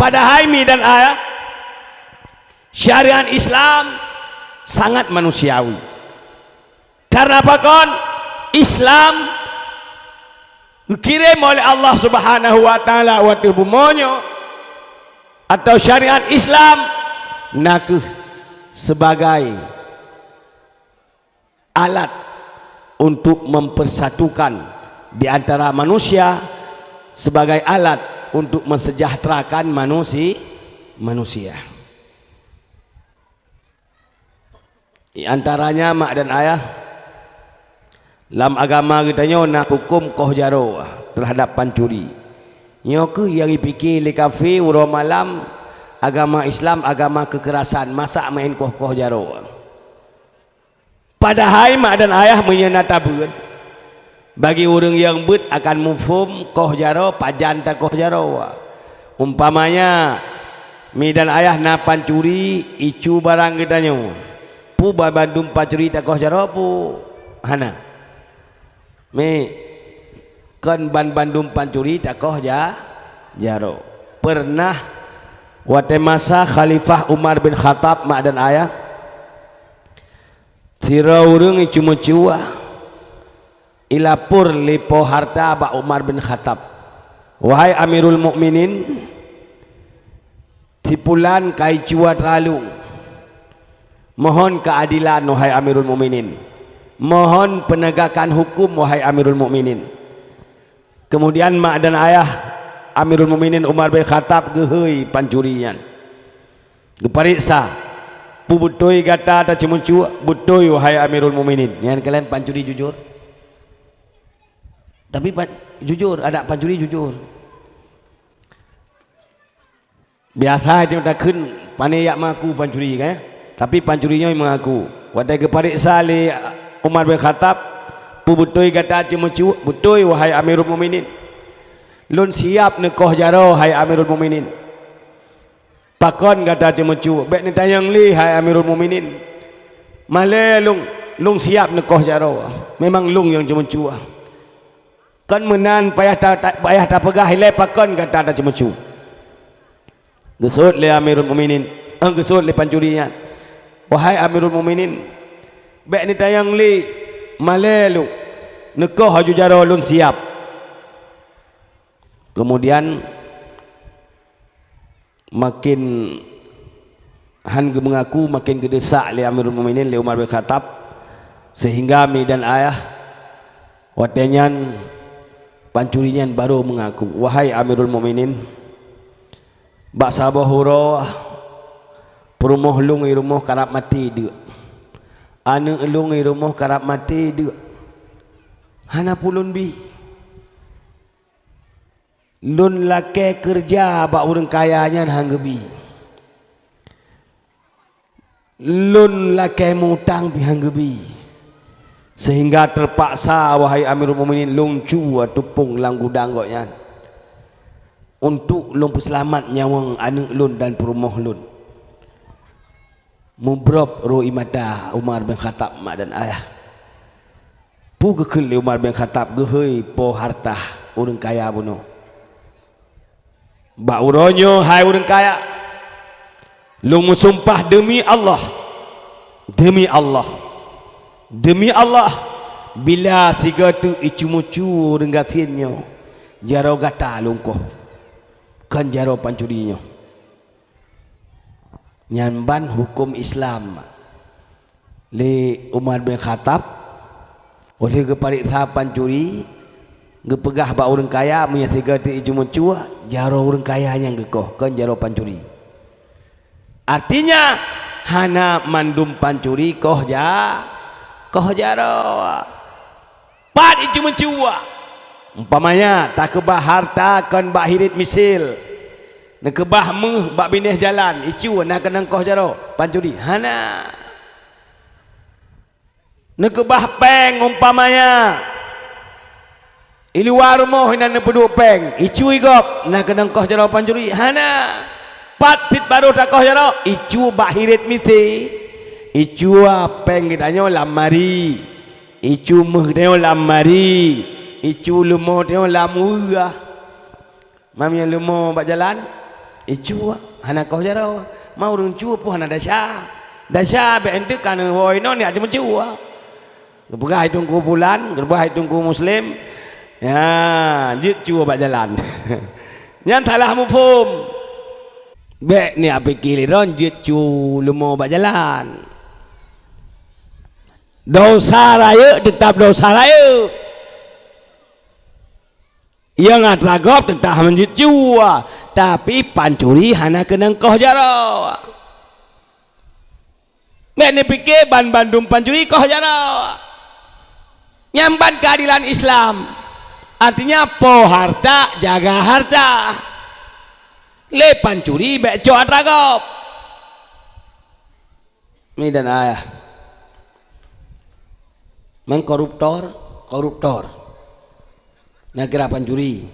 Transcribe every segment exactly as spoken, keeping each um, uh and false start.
Padahai mi dan ayah, syariat Islam sangat manusiawi. Karena pakon? Islam geukirém oleh Allah Subhanahu wa Taala watée bumoe nyoe, atau syariat Islam nakeuh sebagai alat untuk mempersatukan di antara manusia, sebagai alat untuk mensejahterakan manusi-, manusia. Di antaranya mak dan ayah, lam agama geutanyoe na huköm koh jaroe terhadap pancuri. Nyoe kheueh nyang jipike lé kafé uroe malam, agama Islam agama keukerasan, masa meu'en koh-koh jaroe. Padahai mak dan ayah meunyoe na tabeuet, bagi ureuëng nyang beuet akan muphom koh jaroe, pajan takoh jaroe. Umpamanya, mi dan ayah na pancuri, icu barang geutanyoe. Peue ban bandum pancuri takoh jaroe peue? Hana. Mi, kon ban bandum pancuri takoh ja-, jaroe. Pernah watée masa Khalifah Umar bin Khattab, mak dan ayah, sidroe ureuëng icu meucue, ilapor lé po hareuta bak Umar bin Khattab, "Wahai Amirul Mukminin, si pulan ka icu atra lôn. Mohon keadilan, wahai Amirul Mukminin. Mohon penegakan hukum, wahai Amirul Mukminin." Kemudian mak dan ayah Amirul Mukminin Umar bin Khattab geuhôi pancuri nyan. Geupareksa, "Peue beutôi gata taceumeucue?" "Beutôi, wahai Amirul Mukminin." Nyan kalon pancuri jujur. Tapi pa-, jujur, adak pancuri jujur. Biasa cuma takheun pane jak mengaku pancuri kan? Tapi pancuri nyoe mengaku. Watée geupareksa lé Umar bin Khattab, "Peue beutôi gata ceumeucue?" "Beutôi, wahai Amirul Mukminin." "Lôn siap neukoh jaroe, hai Amirul Mukminin." "Pakon gata ceumeucue?" "Bék neutanyong lé, hai Amirul Mukminin. Malée lôn, lôn siap neukoh jaroe. Memang lôn nyang ceumeucue." "Kon meunan payah ta-, ta-, payah tapeugah ilée pakon gata taceumeucue." Geuseuôt lé Amirul Mukminin, eh, geuseuôt lé pancuri nyan, "Wahai Amirul Mukminin, bék neutanyong lé, malée lôn neukoh aju jaroe, lôn siap." Kemudian, makin han geumeungaku, makin geudesak lé Amirul Mukminin, lé Umar bin Khattab, sehingga mi dan ayah watée nyan pancuri nyan barô meungaku, "Wahai Amirul Mukminin, bak saboh uroe peurumoh lôn i rumoh karab maté deuk. Aneuëk lôn i rumoh karab maté deuk. Hana peue lôn bi. Lôn lakée keureuja bak ureuëng kaya nyan han geubi. Lôn lakée mutang pih han geubi. Sehingga teupaksa, wahai Amirul Mukminin, lôn cue teupông lam gudang gobnyan, untuk lôn peuseulamat nyawöng aneuëk lôn dan peurumoh lôn." Mubrôb rô ie mata Umar bin Khattab, mak dan ayah. Peue geukheun lé Umar bin Khattab geuhôi po hareuta ureuëng kaya bunoe? "Bak uroe nyoe, hai ureuëng kaya, lôn meusumpah deumi Allah, deumi Allah, deumi Allah, bila sigoe teuk icu-mucu ureuëng gasien nyoe, jaroe gata lôn koh, kon jaroe pancuri nyoe." Nyan ban huköm Islam lé Umar bin Khattab, óh lheueh geupareksa pancuri, geupeugah bak ureuëng kaya, meunyoe sigoe teuk icu-mucu, jaroe ureuëng kaya nyang geukoh, kon jaroe pancuri. Artinya, hana mandum pancuri koh ja-, koh jaroe. Pat icu-mucu? Umpamanya, takeubah hareuta kon bak hiret misil, neukeubah méuh bak binéh jalan, icu na keunong koh jaroe pancuri? Hana. Neukeubah péng, umpamanya, i luwa rumoh inan neupeuduek péng, icu i gob, na keunong koh jaroe pancuri? Hana. Pat cit barô takoh jaroe? Icu bak hiret misil, icu péng geutanyoe lam mari. Icu méuh tanyoe lam mari, icu leumo tanyoe lam weueh. Mam nyang leumo bak jalan, Icue, hana koh jaroe. Ma ureuëng cue pun hana desya. Desya bék enteuk ka neuwoe inoe nyak ceumeucue. Geupeugah i teungku pulan, geupeugah i teungku muslim, ya, jeuet cue bak jalan. Nyan salah muphom. Bék nyak pike lé droen jeuet cue leumo bak jalan. Dosa rayeuk teutap dosa rayeuk. Nyang atra gob teutap hanjeuet cue, tapi pancuri hana keunong koh jaroe. Bék neupike ban bandum pancuri koh jaroe. Nyan ban keuadilan Islam. Artinya, po harta, jaga harta. Lé pancuri bék cok atra gob. Mi dan ayah. Meng koruptor, koruptor. Na kira pancuri.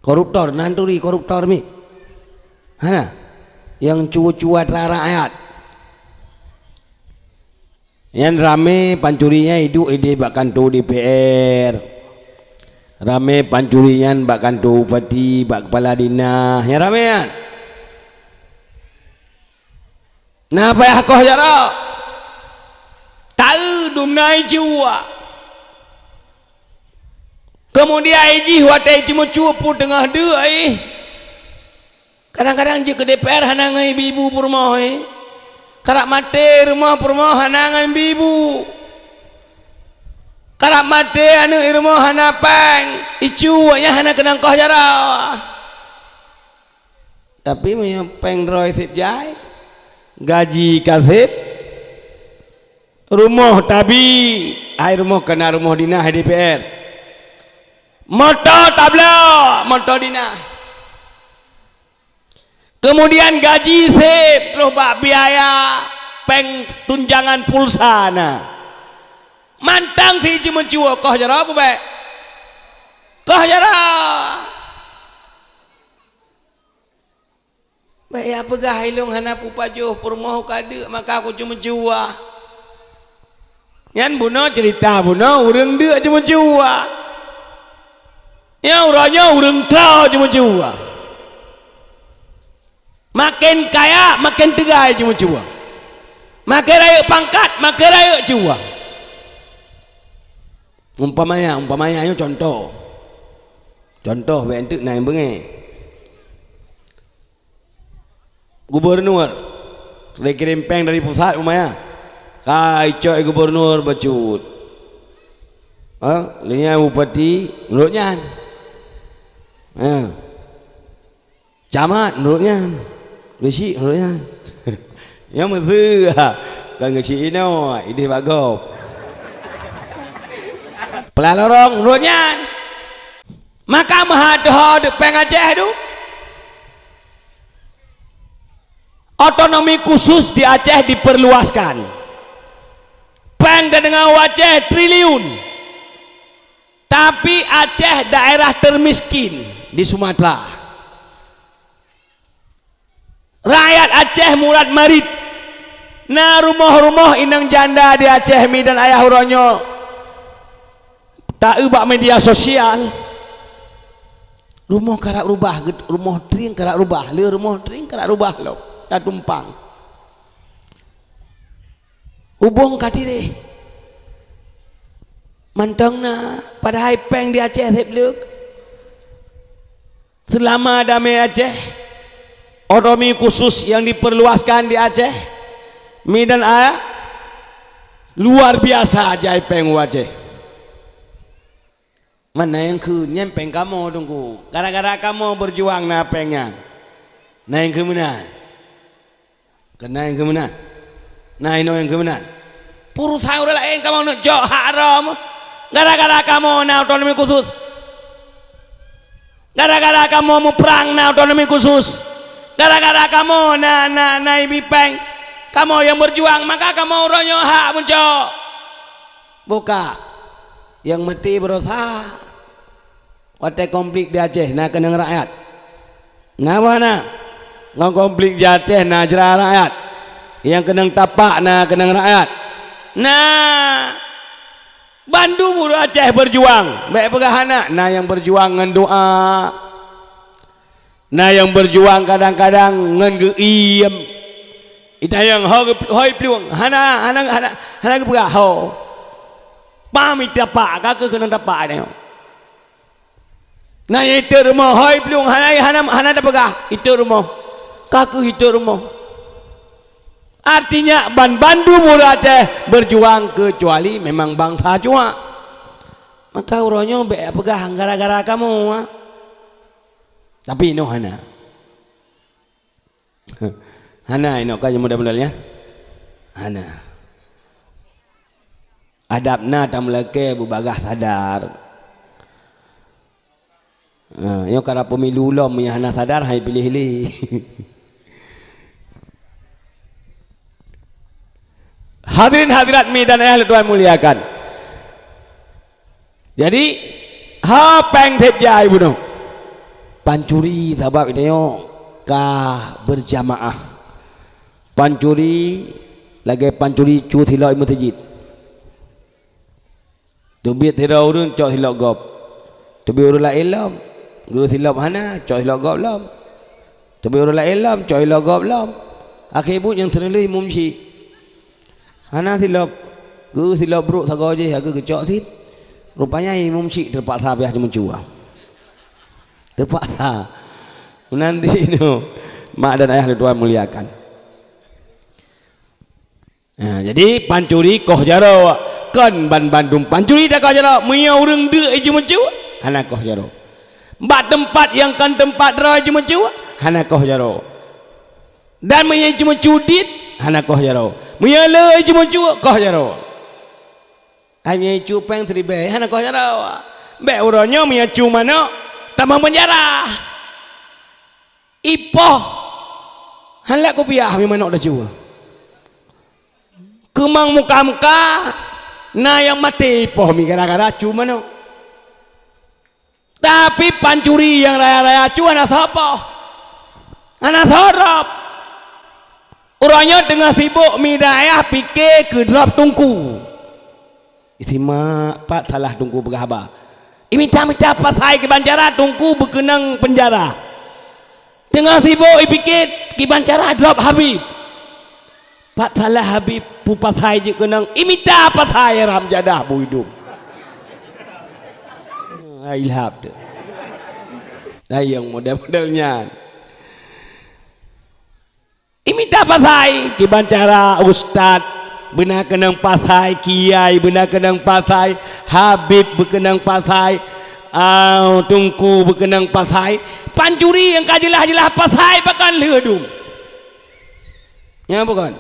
Koruptor, nan turi koruptor mi. Hana. Nyang cue-cue atra rakyat. Nyan ramé pancuri nyan iduek idéh bak kantô D P R. Ramé pancuri nyan bak kantô bupati, bak kepala dinas. Nyan ramé nyan. Na payah koh jaroe. Taeu dum na icue. Keumudian ijih watée iceumeucue pun teungoh deuk ih. Kadang-kadang jeuet keu D P R hana ngon ibu-ibu peurumoh ih. Karab maté rumoh peurumoh hana ngon ibu-ibu. Karab maté aneuëk i rumoh hana péng. Icue nyan hana keunong koh jaroe. Tapi meunyoe péng droe seb jai, gaji ka seb, rumoh tabi, hai rumoh ka na rumoh dinas D P R. Moto tabloe, moto dinas. Keumudian gaji seb, troh bak biaya péng tunjangan pulsa na. Mantong si ceumeucue koh jaroe peubék. Koh jaroe. Bék ya peugah ilong hana pupajoh peurumoh ka deuk maka kuceumeucue. Nyan bunoe ceurita bunoe ureuëng deuk ceumeucue. Nyan uroe nyoe ureuëng troe ceumeucue. Maken kaya maken teugai ceumeucue. Maken rayeuk pangkat maken rayeuk cue. Umpamanya, umpamanya nyoe contoh. Contoh bék enteuk na nyang beungéh. Gubernur, lé kirém péng dari pusat umpamanya. Ka icok gubernur bacut. Ha, lé nyan bupati, meunurot nyan. Ha. Camat meunurot nyan. Geusyik meunurot nyan. Nyan meuseu. Kon geusyik inoe, idéh bak gob. Peula lorong meunurot nyan. Maka meuhat ho deuk péng Aceh tu. Otonomi khusus di Aceh diperluaskan. Péng dan dengan Aceh triliun. Tapi Aceh daerah termiskin di Sumatera. Rakyat Aceh murat marit. Na rumoh-rumoh inong janda di Aceh mi dan ayah uroe nyoe. Taeu bak media sosial. Rumoh karab rubah, rumoh tring karab rubah, le rumoh tring karab rubah lom. Tatumpang. Hubong ka tireh. Mantong na, padahai péng di Aceh seb leuk. Selama damé Aceh, otonomi khusus yang diperluaskan di Aceh, mi dan ayah, luar biasa jai péng u Aceh. Mana nyang kheun nyan péng kamoe teungku. Gara-gara kamoe berjuang na péng nyan. Na nyang kheun meunan. Keunan keu meunan. Na inoe nyang keu meunan. Peurusan ureuëng laén kamoe neuk jok hak droe. Gara-gara kamoe na otonomi khusus. Gara-gara kamoe muprang na otonomi khusus. Gara-gara kamoe na na na ibi péng. Kamoe nyang berjuang maka kamoe uroe nyoe hak muncok. Buka. Nyang meuti beurasa. Watée konflik di Aceh na keunong rakyat. Na bah na? Ngon konflik di Aceh na jra rakyat. Nyang keunong tapak na keunong rakyat. Na bandum ureuëng Aceh berjuang. Bék peugah hana, na nyang berjuang ngon doa. Na nyang beujuang kadang-kadang ngon geuiem. Itanyong ho geup-, ho iplueng, hana, hana, hana, hana geupeugah ho. Pam itapak, ka keuh keunong tapak itanyong. Na nyang iteuek rumoh, ho iplueng, hana, hana, hana tapeugah, iteuek rumoh. Ka keuh iteuek rumoh. Artinya, ban bandum ureuëng Aceh beujuang keucuali memang bansa cuak. Maka uroe nyoe bék peugah gara-gara kamoe, ah. Tapi inoe hana. Hana inoe ka model-model nyan. Hana. Adab na tameulakée beubagaih sadar. Ha, nyoe kara pemilu lom nyang hana sadar hai piléh lé. Hadirin hadirat mi dan ayah lôn tuan muliakan. Jadi, ha péng sép jai bunoe. Pancuri sabab geutanyoe ka berjamaah. Pancuri lagée pancuri cu silop i meuseujid. Teubiet sidroe ureuëng cok silop gob. Teubiet ureuëng laén lom. Geu silop hana, cok silop gob lom. Teubiet ureuëng laén lom, cok silop gob lom. Akhé buet nyang teuneulheueh imum syik. Hana silop. Geu silop brok sagoe jih, akhé geucok cit. Rupanya imum syik teupaksa piah ceumeucue. Teupaksa. Meunan di nyoe, mak dan ayah lôn tuan muliakan. Ha, jadi pancuri koh jaroe. Kon ban bandum pancuri takoh jaroe. Meunyoe ureuëng deuk jiceumeucue, hana koh jaroe. Bak teumpat nyang kon teumpat droe jiceumeucue, hana koh jaroe. Dan meunyoe jiceumeucue dit, hana koh jaroe. Meunyoe le jiceumeucue, koh jaroe. Hai meunyoe cu péng siribée, hana koh jaroe. Bék uroe nyoe meunyoe cu manok, tamong peunjara. Ipoh, hana kupiah mi manok tacu. Keumang muka-muka, na nyang maté ipoh mi gara-gara cu manok. Tapi pancuri nyang raya-raya cu hana soe poh. Hana soe rop. Uroe nyoe teungoh sibok mi dan ayah pike keu drop teungku. Isimak pat salah teungku peugah haba. Imita-mita pasai kiban cara teungku beukeunong peunjara. Teungoh sibok ipike kiban cara drop Habib. Pat salah Habib peupasai jeuet keunong, imita pasai haram jadah bu idum. Hai lhab tu. Dah nyang model-model nyan. Imita pasai, kiban cara ustaz beuna keunong pasai, kiai beuna keunong pasai, habib beukeunong pasai, au, teungku beukeunong pasai, pancuri nyang ka jeulaih-jeulaih pasai pakon lheueh dum. Nyan bukon?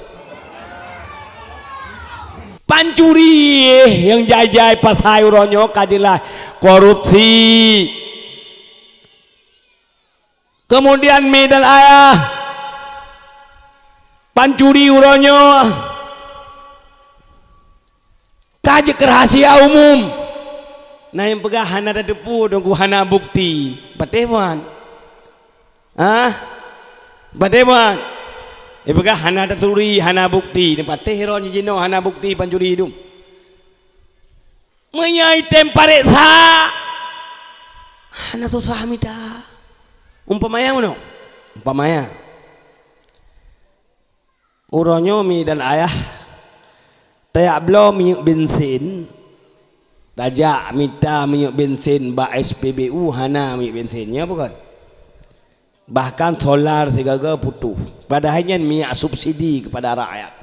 Pancuri nyang jai-jai pasai uroe nyoe ka jeulaih korupsi. Keumudian mi dan ayah, pancuri uroe nyoe ka jeuet keu rahsia umum. Na nyang peugah hana tateupeue teungku hana bukti. Patéh ban? Hah? Patéh ban? Nyang peugah hana taturi, hana bukti. Patéh droe jinoe hana bukti pancuri dum. Meunyoe item pareksa, hana susah mita. Umpamanya meunoe, umpamanya, uroe nyoe mi dan ayah tajak bloe minyeuk bensin, tajak mita minyeuk bensin bak S P B U, hana minyeuk bensin, nyo bukon? Bahkan solar sigoe-goe putôh. Padahai nyan minyak subsidi kepada rakyat.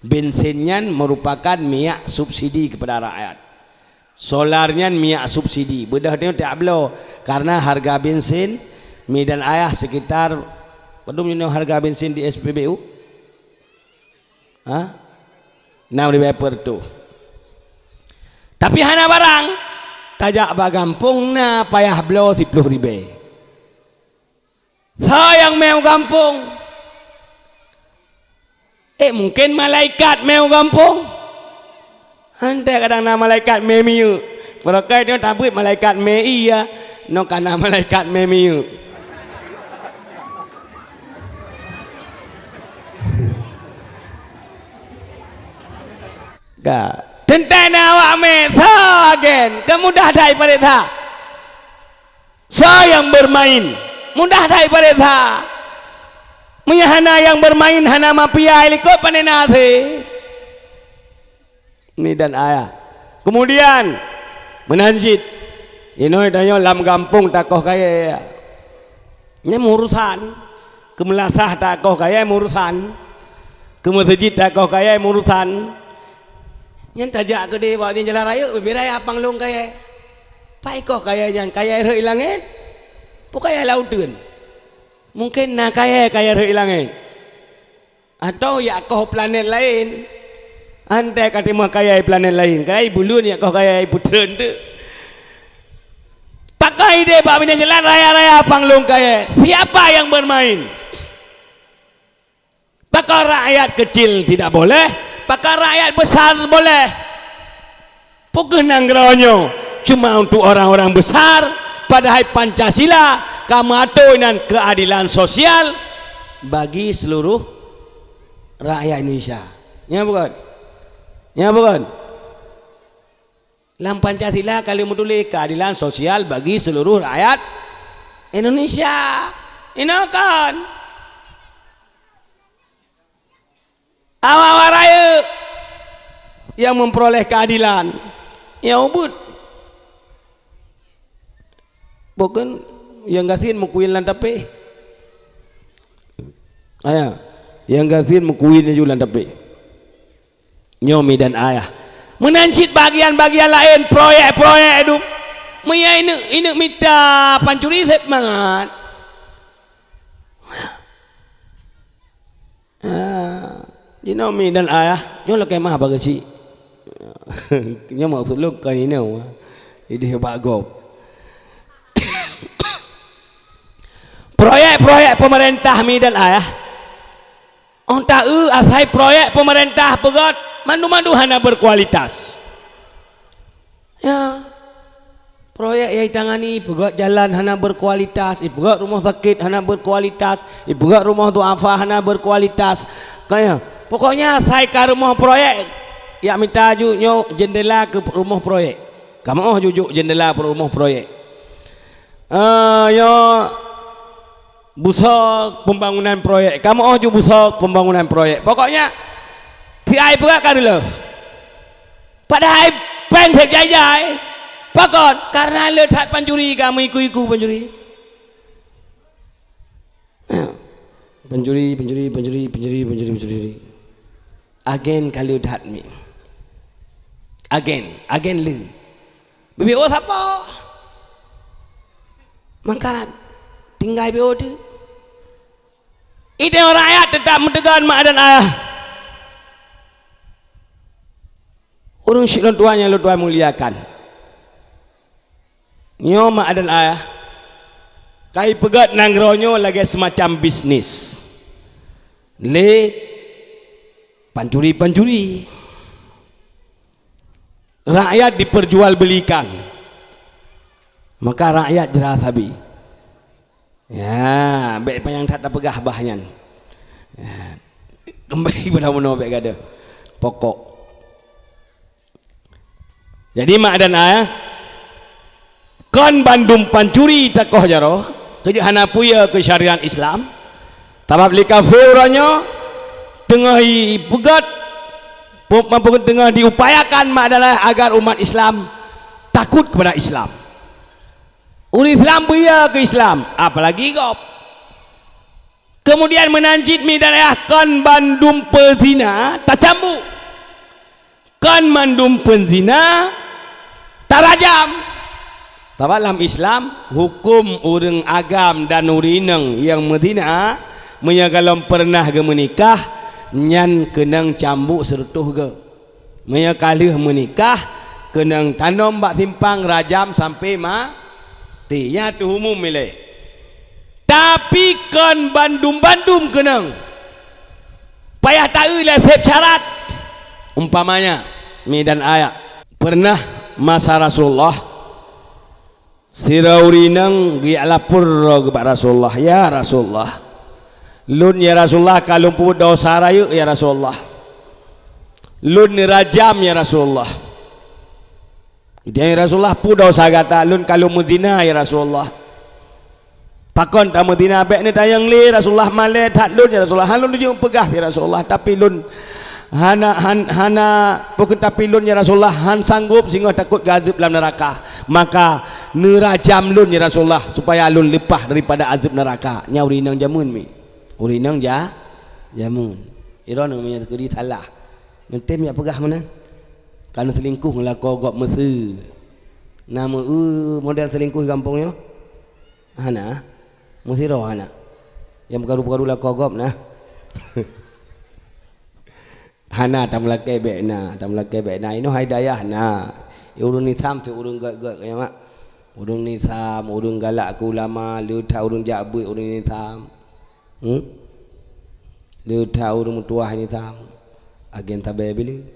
Bensin nyan merupakan minyak subsidi kepada rakyat. Solar nyan minyak subsidi. Beudôh nyoe tajak bloe karena harga bensin mi dan ayah sekitar, padum nyoe harga bensin di S P B U? Ha? Enam ribèe per tuh. Tapi hana barang. Tajak bak gampông na payah bloe siploh ribèe. Soe nyang mè u gampông? Eh, mungken malaikat mè u gampông? Hana kadang na malaikat mè minyeuk. Barokon nyoe tabeuet malaikat mè ie, nyoe ka na malaikat mè minyeuk. Ka. Teuntèe na awak mè, soe agen? Ka mudah that ipareksa. Soe nyang bermain? Mudah that ipareksa. Meunyo hana nyang beurmain, hana mafia, i likot pane na asé. Midan ayah. Keumudian, meunan cit, inoe tanyoe lam gampông takoh kayèe. Nyan meurusan. Keu meulasah takoh kayèe meurusan. Keu meuseujid takoh kayèe meurusan. Nyan tajak keudeh bak jalan raya, bubé raya panglong kayèe. Pat ikoh kayèe nyan, kayèe rhot i langèt? Peue kayèe lam uteuen? Mungken na kayèe, kayèe rhot i langèt. Atawa jak koh planet laén. Antai ka teuma kayèe planet laén. Kayèe buleuen jak koh kayèe putreun tu. Pakon idéh bak binéh jalan raya-raya panglong kayèe? Siapa yang bermain? Pakon rakyat kecil tidak boleh? Pakon rakyat besar boleh? Peue keuh nanggroe nyoe cuma untuk orang-orang besar, padahai Pancasila ka meuatô inan keadilan sosial bagi seluruh rakyat Indonesia. Nya bukan? Nya bukan? Lam Pancasila ka lheueh meutuléh keadilan sosial bagi seluruh rakyat Indonesia. Inoe kan? Awak-awak rayeuk nyang memperoleh keadilan. Nyang ubit. Bukan nyang gasien meukuyen lam tapéh. Aya, nyang gasien meukuyen laju lam tapéh. Nyoe midan ayah. Meunan cit bagian-bagian laén, proyek-proyek tu. Meunyo ineuk, ineuk mita pancuri sép mangat. Ah, jinoe midan ayah, nyoe lakèe meu'ah bak geuchik. Nyoe maksud lôn kon inoe. Idéh bak gob. Proyek-proyek pemerintah midan ayah. Ôn ta eu asai proyek pemerintah peugöt mandum-mandum hana berkualitas. Ya. Proyek nyang itangani, ipeugöt jalan hana berkualitas, ipeugöt rumoh sakét hana berkualitas, ipeugöt rumoh duafa hana berkualitas. Kaya, pokoknya asai ka rumoh proyek, jak mita ju nyoe jendela keu rumoh proyek. Kamoe jujok jendela rumoh proyek. Ah, nyoe busoe pembangunan proyek. Kamoe ju busoe pembangunan proyek. Pokoknya, si ai peugah ka reuloh. Padahai péng sép jai-jai. Pakon? Karena le that pancuri ka meuiku-iku pancuri. Pancuri, pancuri, pancuri. Agen ka le that mi. Agen, agen le. B P O sapo? Mangkat. Tinggai B P O tu. Itu rakyat tetap meutegon mak dan ayah. Ureueng syik lôn tuan nyang lôn tuan muliakan. Nyoe mak dan ayah, ka ipeugöt nanggroe nyoe lagèe seumacam bisnis lé pancuri-pancuri. Rakyat diperjualbelikan, maka rakyat jra sabe. Ya, bèk panyang that tapeugah bah nyan. Ya. Keumbali kepada meunoe bèk gadoh. Pokok. Jadi mak dan ayah, kon bandum pancuri takoh jaroe, keu jeuet hana peue keu syariat Islam. Sabab lé kafé uroe nyoe teungoh ipeugöt, pu-, teungoh diupayakan mak dan ayah agar umat Islam takut kepada Islam. Ureueng Islam beuya keu Islam, apalagi gob. Keumudian meunan cit midan ayah kon bandum peuzina tacambuk. Kon mandum peuzina tarajam. Sabab lam Islam, huköm ureueng agam dan ureueng inong nyang meuzina, meunyoe gohlom peureunah geumeunikah, nyan keunong cambuk sireutôh goe. Meunyoe ka lheueh meunikah, keunong tanom bak simpang rajam sampoe maté. Nyan teuh umum ilèe. Tapi kon bandum-bandum keunong. Payah taeu lé sép syarat. Umpamanya, midan ayah, peureunah masa Rasulullah, sidroe ureueng inong geujak lapor droe bak Rasulullah, "Ya Rasulullah, lôn ya Rasulullah ka lôn peubuet desya rayeuk ya Rasulullah. Lôn neurajam ya Rasulullah." "Ya Rasulullah, peue desya gata?" "Lôn ka lôn meuzina ya Rasulullah." Pakon tameuzina? Bék neutanyong lé Rasulullah, malée that lôn ya Rasulullah, han lôn tujoh peugah ya Rasulullah, tapi lôn hana, han, hana, pakon tapi lôn ya Rasulullah, han sanggob singoh takot geuazeueb lam neuraka. Maka neurajam lôn ya Rasulullah, supaya lôn leupah daripada azeueb neuraka. Nyan ureuëng inong jameun mi. Ureuëng inong ja-, jameun. Droeneuh meunyoe teukeudi salah, neutem jak peugah meunan. Ka neuseulingkoh ngon lakoe gob meusé. Na meu-, eu, model seulingkoh gampông nyoe? Hana. Meusidroe hana. Nyang meukaru-karu lakoe gob na. Hana, tameulakée bék na, tameulakée bék na. Inoe hai dayah na. Ureuëng nisam cit ureuëng gét-gét nyan mak. Ureuëng nisam, ureuëng galak keu ulama, le that ureuëng jak beuet ureuëng nisam. Hmm? Le that ureuëng meutuwah nisam. Agen sabe bile.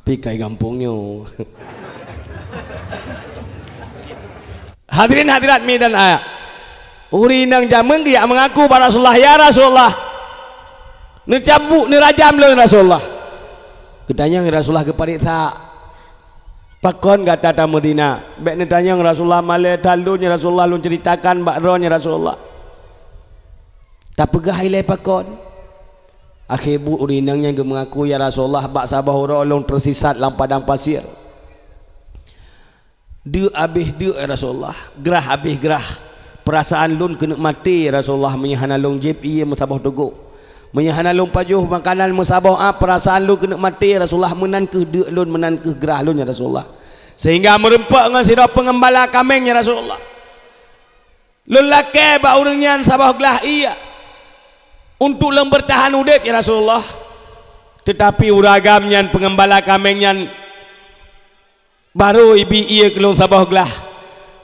Pi kai gampông nyoe. Hadirin hadirat mi dan ayah. Ureuëng inong jameun geujak meungaku bak Rasulullah, "Ya Rasulullah, neucabut, neurajam lôn Rasulullah." Geutanyong Rasulullah geupareksa, "Pakon gata tameuzina?" Bék neutanyong Rasulullah, "Malée that lôn ya Rasulullah, lôn ceuritakan bak droe ya Rasulullah." Tapeugah ilée pakon. Akhé buet ureuëng inong nyan geumeungaku, "Ya Rasulullah, bak saboh uroe lôn teusisat lam padang pasir. Deuk habéh deuk, ya Rasulullah, grah habéh grah. Peurasaan lôn keuneuk maté, ya Rasulullah, meunyoe hana lôn jieb ié meusaboh teugok. Meunyoe hana lôn pajoh makanan meusaboh ap, peurasaan lôn keuneuk maté, ya Rasulullah, meunan kheueh deuk lôn, meunan kheueh grah lôn, ya Rasulullah. Sehingga meurumpok ngon sidroe peungeumbala kaméng, ya Rasulullah. Lôn lakée bak ureuëng nyan saboh glah ié untuk lôn beurtahan udeb, ya Rasulullah. Teutapi ureuëng agam nyan, peungeumbala kaméng nyan, barô ibi ié keu lôn saboh glah,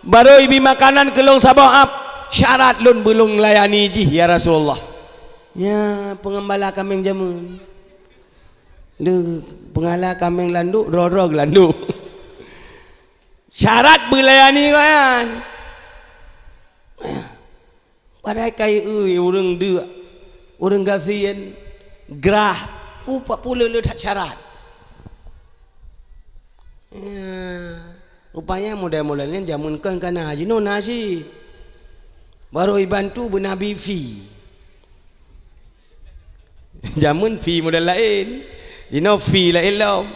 barô ibi makanan keu lôn saboh ap, syarat lôn beulôn layani jih, ya Rasulullah." Nyan peungeumbala kaméng jameun. Le peungala kaméng landok, droe-droe geulandok. Syarat beulayani nyan. Padahai kai eu ureuëng deuk, ureuëng gasien, grah, upat pule le that syarat. Ya, rupanya model-model nyan jameun kon ka na, jinoe na cit. Barô ibantu beuna bi fee. Jameun fee model laén. Jinoe fee laén lom.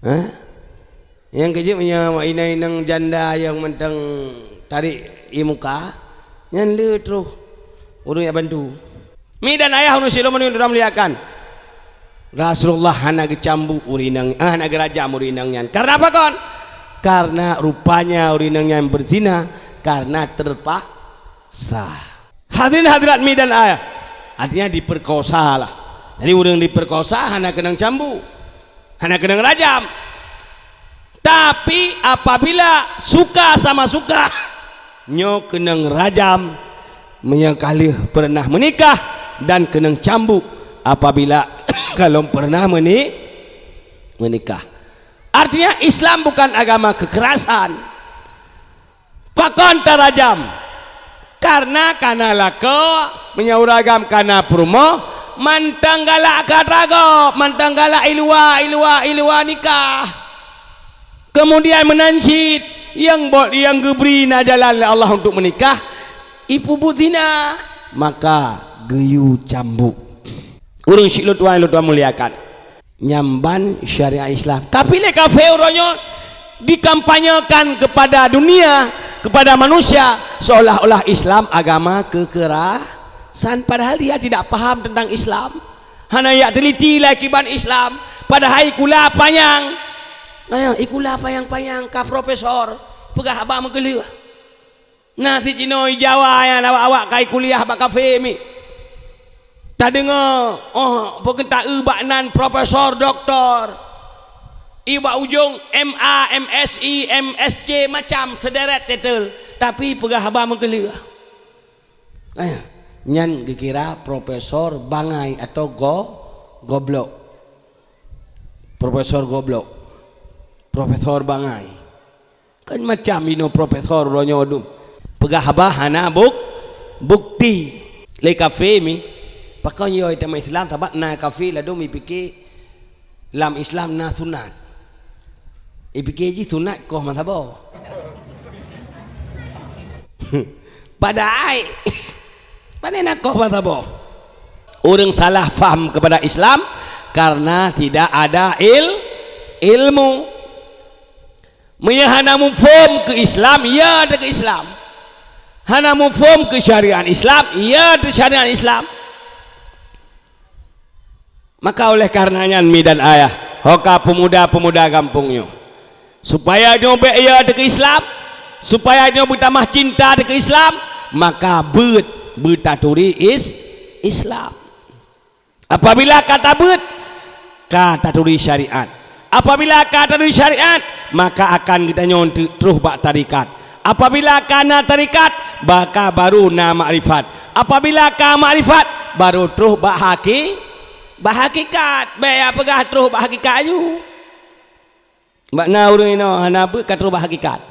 Hah? Nyang keujeuet meunyoe inong-inong janda nyang mantong tarék ié muka, nyan le troh ureuëng jak bantu. Mi dan ayah, ureuëng silom ureuëng muliakan. Rasulullah hana geucambuk ureuëng inong, ah, hana geurajam ureuëng inong nyan. Karena apa kon? Karena rupanya ureuëng inong nyan beuzina karena terpaksa. Hadirin hadirat mi dan ayah, artinya diperkosa lah. Jadi ureuëng diperkosa hana keunong cambuk, hana keunong rajam. Tapi apabila suka sama suka, nyoe keunong rajam meunyoe ka lheueh peureunah meunikah, dan keunong cambuk apabila ka lom peureunah meuni-, meunikah. Artinya Islam bukan agama kekerasan. Pakon tarajam? Karena kana lakoe, meunyoe ureuëng agam kana peurumoh, mantong galak ka ragoe, mantong galak i luwa, i luwa, i luwa nikah. Kemudian meunan cit, nyang bot nyang geubri na jalan lé Allah untuk meunikah, ipeubuet zina, maka geuyue cambuk. Ureuëng syiek lôn tuan, lôn tuan muliakan. Nyan ban syariat Islam. Tapi lé kafé uroe nyoe dikampanyekan kepada dunia, kepada manusia, seolah-olah Islam agama kekerasan, padahal dia tidak paham tentang Islam. Hana jak teliti lé kiban Islam, padahai kula panyang. Ayah, ikula panyang-panyang ka profesor, peugah haba meukeuleueh. Na cit jinoe i Jawa nyan awak-awak ka i kuliah bak kafé mi. Tadeungoe, oh, peue keuh ta-eu bak nan profesor, doktor. I bak ujong M A, M S I, M S C, macam sederet titel. Tapi peugah haba meukeuleueh. Eh, nyan geukira profesor bangai atau go-, goblok. Profesor goblok. Profesor bangai. Kan macam inoe profesor uroe nyoe dum. Peugah haba hana buk-, bukti. Lé kafé mi. Pakon yo teuma Islam, sabab na kafé ladom ipike lam Islam na sunat. Ipike jih sunat koh meusaboh. Padahai, pane na koh mata boh. Ureuëng salah faham kepada Islam karena tidak ada il-, ilmu. Meunyoe hana muphom keu Islam, ya teu keu Islam. Hana muphom keu syariat Islam, ya teu syariat Islam. Maka oleh karena nyan, mi dan ayah, ho ka pemuda-pemuda gampông nyoe, supaya nyoe bék ya teu keu Islam, supaya nyoe beutamah cinta teu keu Islam, maka beuet beutaturi is-, Islam. Apabila ka tabeuet, ka taturi syariat. Apabila ka taturi syariat, maka akan geutanyoe teu-, troh bak tarikat. Apabila ka na tarikat, maka baru na makrifat. Apabila ka makrifat, baru troh bak haki-, bak hakikat. Bék ya peugah troh bak hakikat aju. Bak na ureuëng inoe hana beuet ka troh bak hakikat.